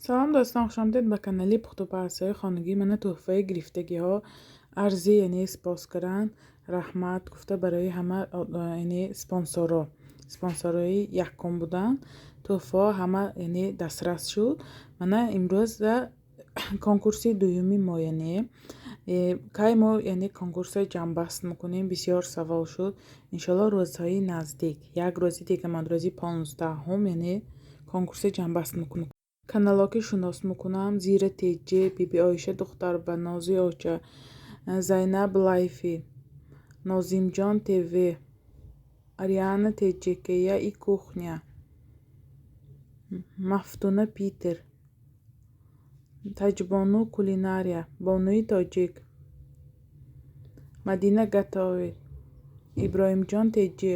Салом, дӯстон, хушомадед ба канали пухтупазҳои хонагӣ. Мана тӯҳфаи гирифтагиҳо арзи, яъне сипос кардан, раҳмат гуфта барои ҳама, яъне спонсорро. Спонсорҳои якум буданд. Тӯҳфаҳо ҳама, яъне дастрас шуд. Мана имрӯз конкурси дуюми мо, яъне кай мо, яъне конкурсро ҷамъбаст мекунем, бисёр савол шуд. Иншоалло, рӯзҳои наздик, як рӯзи дига ман, рӯзи 15-ум, яъне конкурсро ҷамъбаст мекунем. Каналҳо ки шунос мекунам: Зира Теҷе, Биби Оиша Духтарба, Нози Оча, Зайнаб Лайфи, Нозимҷон ТВ, Ариана Теҷекея и кухня, Мафтуна Питер, Таҷбону кулинария, Бонуи Тоҷик, Мадина готовит, Иброҳимҷон Теҷе,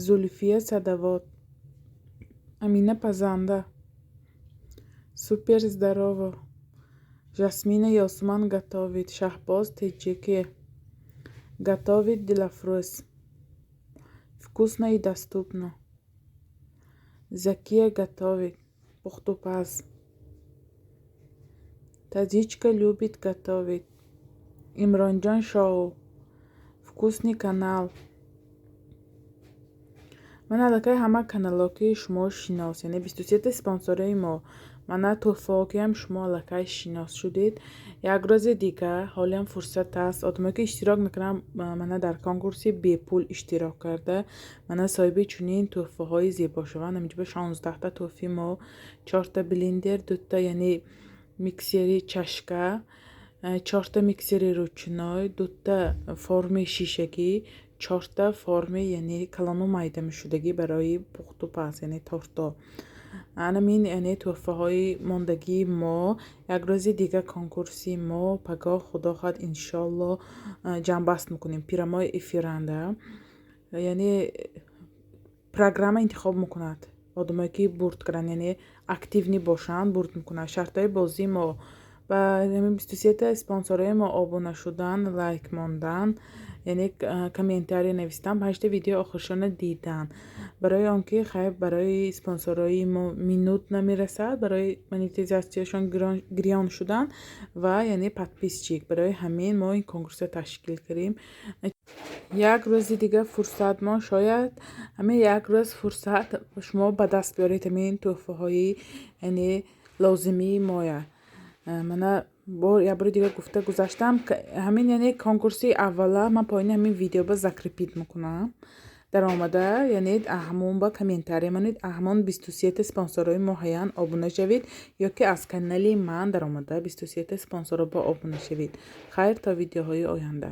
Зулфия Садавод, Амина Пазанда, Супер здорово, Жасмина Ёсуман готовит, Шаҳбоз Теҷеке, готовит Дилафрӯз, Вкусно и доступно, Закия готовит, Пухтупаз, Таджичка любит готовить, Имронҷон Шоу, Вкусный канал. Ман аллакай ҳама каналҳо ки шумо шинос, яъне 23-та спонсорҳои мо. Мана тӯҳфаҳо ки шумо аллакай шинос шудед. Як рӯзи дига ҳолиам фурсат аст. Одамое ки иштирок мекунанд, мана дар конкурси бепул иштирок карда, мана соҳиби чунин тӯҳфаҳои зебо шаванд. Ҳаминҷо 16-та тӯҳфаи мо: чорта блендер, дута, яъне миксери чашка, чорта миксери ручной, дута форми шишагӣ, чорта форми, яъне калону майда мешудагӣ барои пухту паз, яъне тортҳо. Анамин, яъне тӯҳфаҳои мондагии мо. Як рӯзи дига конкурси мо пагоҳ, худо хоҳад, иншолло, ҷамъбаст мекунем прямой эфиранда, яъне программа интихоб мекунад одамое ки бурд карданд, яъне активный бошанд, бурд мекунанд. Шартҳои бозии мо: ба 23-та спонсорҳои мо обуна шудан, лайк мондан, яъне комментария навистан, панҷта видеои охиршона дидан. Барои он ки хайр, барои спонсорҳои мо минут намерасад барои монетизатсияшон гирён шудан ва яъне подписчик. Барои ҳамин мо ин конкурсро ташкил кардем. Як рӯзи дига фурсат мо, шояд ҳамин як рӯз фурсат шумо ба даст биёред ҳамин тӯҳфаҳои, яъне лозимии моя. Мана як бори дигар гуфта гузаштам, ҳамин, яъне конкурси аввала ман поёни ҳамин видео закрепить мекунам. Даромада, яъне ҳамон ба комментария монед, ҳамон 23-та спонсорҳои мо ҳаян, обуна шавед ё ки аз канали ман даромада 23-та спонсорҳо ба обуна шавед. Хайр, то видеоҳои оянда.